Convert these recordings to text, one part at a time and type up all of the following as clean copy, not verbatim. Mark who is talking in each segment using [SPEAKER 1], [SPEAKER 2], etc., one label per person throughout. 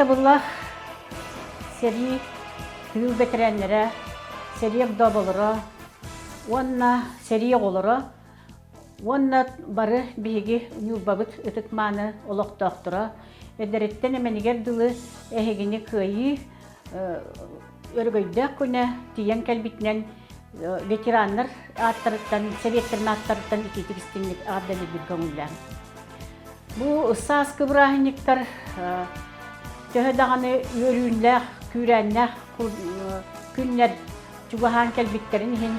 [SPEAKER 1] Ытыктабыллаах сэрии тыыл бэтэрээннэрэ, сэрии огдооболоро уонна сэрии оҕолоро уонна бары биһиги Ньурбабыт ытык-мааны олохтоохторо эдэриттэн эмэнигэр дылы эһигини кыайыы өрөгөйдөөх күнэ тиийэн кэлбитинэн ветераннар ааттарыттан, сэбиэттэрин ааттарыттан итиитик истиҥник эҕэрдэлиирбит көҥүллээн. Бу сааскы бырааһынньыктар төһө даҕаны үөрүүлээх, күүрээннээх күннэр чугаһаан кэлбиттэрин иһин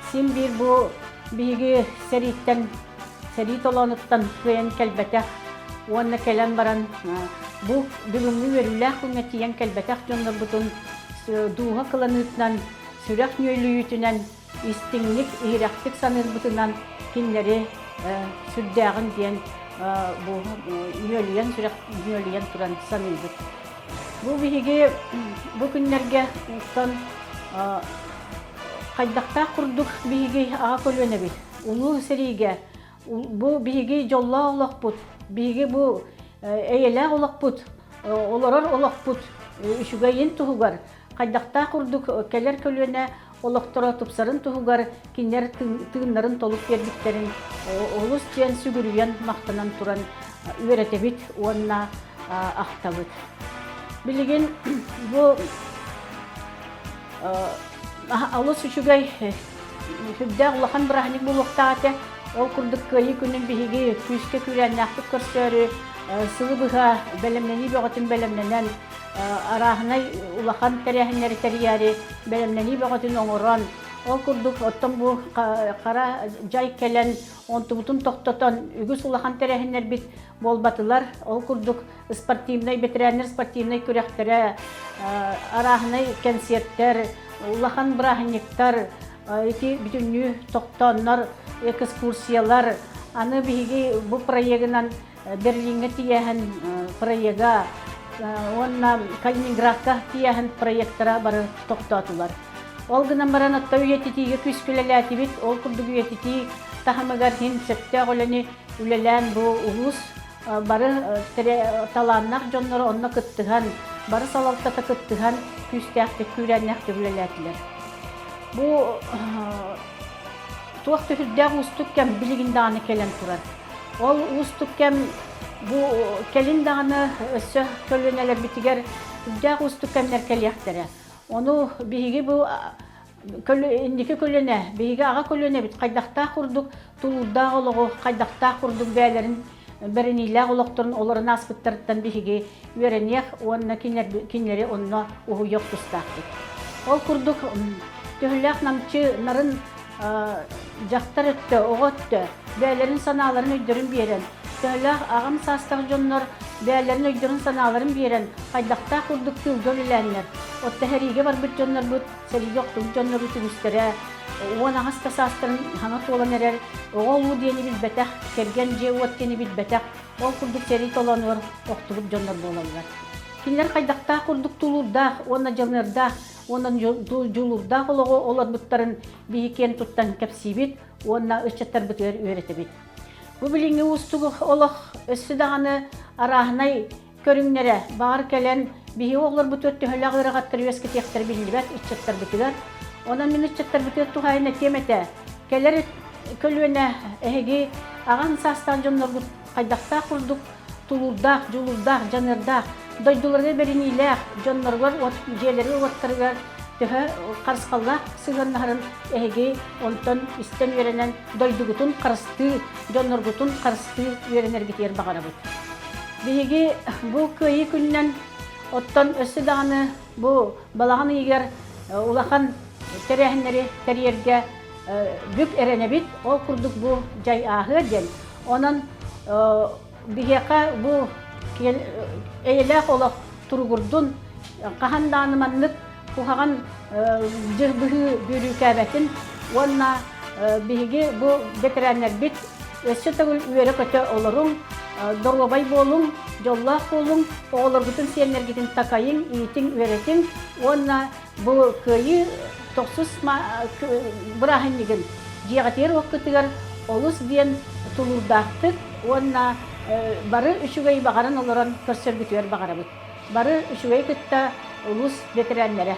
[SPEAKER 1] син биир бу биһиги сэрииттэн, сэрии толоонуттан кыайан кэлбэтэх уонна кэлэн баран бу бүгүҥҥү үөрүүлээх күҥҥэ тиийэн кэлбэтэх дьоннорбутун дууһа кыланыытынан, сүрэх нүөлүйүүтүнэн истиҥник, иһирэхтик саныырбытынан кинилэри сүрдээҕин диэн бу нүөлүйэн сүрэх нүөлүйэн туран саныыбыт. Бу биһиги бу күннэргэ оттон хайдахтаах курдук биһиги аҕа көлүөнэбит улуу сэриигэ бу биһиги дьоллоох олохпут, биһиги бу эйэлээх олохпут, олорор олохпут үчүгэйин туһугар хайдахтаах курдук кэлэр көлүөнэ олохторо тупсарын туһугар кинилэр тыыннарын толук биэрбиттэрин олус диэн сүгүрүйэн махтанан туран үөрэтэбит уонна ахтабыт. Билигин бу олус үчүгэй сүрдээх улахан бырааһынньык буолуохтаах этэ. Ол курдук Кыайыы күнүн биһиги күүскэ күүрээннээхтик көрсөөрү сылы быһа бэлэмнэнии бөҕөтүн бэлэмнэнэн арааһынай улахан тэрээһиннэри тэрийээри бэлэмнэнии бөҕөтүн оҥорон, ол курдук оттон бу хара дьай кэлэн онтубутун тохтотон үгүс улахан тэрээһиннэрбит буолбатылар. Ол курдук спортивнай бэтэрээннэр спортивнай күрэхтэрэ, арааһынай кэнсиэртэр, улахан бырааһынньыктар ити бүтүннүү тохтооннор экскурсиялар аны биһиги бу проегынан Берлиҥҥэ тиийээһин проега уонна Калининградка тиийээһин проектара бары тохтоотулар. Ол гынан баран отто үйэтитиигэ күүскэ үлэлээтибит. Ол курдук үйэтитии таһымыгар иһин сөптөөх үлэни үлэлээн бу улуус бары талааннаах дьонноро онно кыттыһан, бары салалтата кыттыһан күүстээхтик, күүрээннээхтик үлэлээтилэр. Бу туох да сүрдээх уустук кэм билигин даҕаны кэлэн турар. Ол уустук кэм бу кэлин даҕаны өссө көлүөнэлэрбитигэр үрдээх уустук кэмнэр кэлиэхтэрэ. Ону биһиги бу инники көлүөнэ, биһиги аҕа көлүөнэбит хайдахтаах курдук тулуурдаах олоҕу, хайдахтаах курдук бэйэлэрин бэриниилээх олохторун олорон ааспыттарыттан биһиги үөрэниэх уонна кинилэри онно уһуйуох тустаахпыт. Ол курдук төһөлөөх намчы нарын дьахтар өттө, оҕо өттө бэйэлэрин санааларын өйдөрүн биэрэн, төһөлөөх аҕам саастаах дьоннор бэйэлэрин өйдөрүн-санааларын биэрэн, хайдахтаах курдук тыылга үлэлээннэр, отто сэриигэ барбыт дьоннорбут, сэриигэ охтубут дьоннорбут үгүстэрэ 18 да саастарын саҥа туолан эрэр, оҕо улуу диэни билбэтэх, кэргэн дьиэ-уот диэни билбэтэх, ол курдук сэрии толоонугар охтубут дьоннор буолаллар. Кинилэр хайдахтаах курдук тулуурдаах уонна дьаныардаах уонна дьулуурдаах олоҕу олорбуттарын биһи киэн туттан кэпсиибит уонна ыччаттарбытыгар үөрэтэбит. Бу билиҥҥи уустук олох өссө даҕаны арааһынай көрүҥнэрэ баҕар кэлэн биһиги оҕолорбутугар төһөлөөх ыарахаттары үөскэтиэхтэрэ биллибэт ыччаттарбытыгар. Онон мин ыччаттарбытыгар туһаайан этиэм этэ, кэлэр көлүөнэ эһиги аҕам саастаах дьонноргут хайдахтаах курдук тулуурдаах, дьулуурдаах, дьаныардаах, дойдуларыгар бэриниилээх дьонноругар, дьиэлэригэр-уоттарыгар төһө харысхаллаах сыһыаннаһарын эһиги онтон истэн үөрэнэн дойдугутун харыстыы, дьонноргутун харыстыы үөрэнэргитигэр баҕарабыт. Биһиги бу Кыайыы күнүнэн оттон өссө даҕаны бу балаҕан ыйыгар улахан тэрээһиннэри тэрийэргэ бүк эрэнэбит. Ол курдук бу дьай ааһыа диэн. Онон биһиэхэ бу эйэлээх олох туругурдун, хаһан даҕаны маннык куһаҕан дьыр быһыы бүрүүкээбэтин уонна биһиги бу бэтэрээннэрбит өссө төгүл үөрэ-көтө олоруҥ, доруобай буолуҥ, дьоллоох буолуҥ, оҕолоргутун сиэннэргитин такайыҥ, иитиҥ, үөрэтиҥ уонна Бу Кыайыы тохсус бырааһынньыгын дьиэҕитигэр-уоккутугар олус диэн тулуурдаахтык уонна бары үчүгэй баҕаран олорон көрсөргүтүгэр баҕарабыт. Бары үчүгэй кытта улуус бэтэрээннэрэ.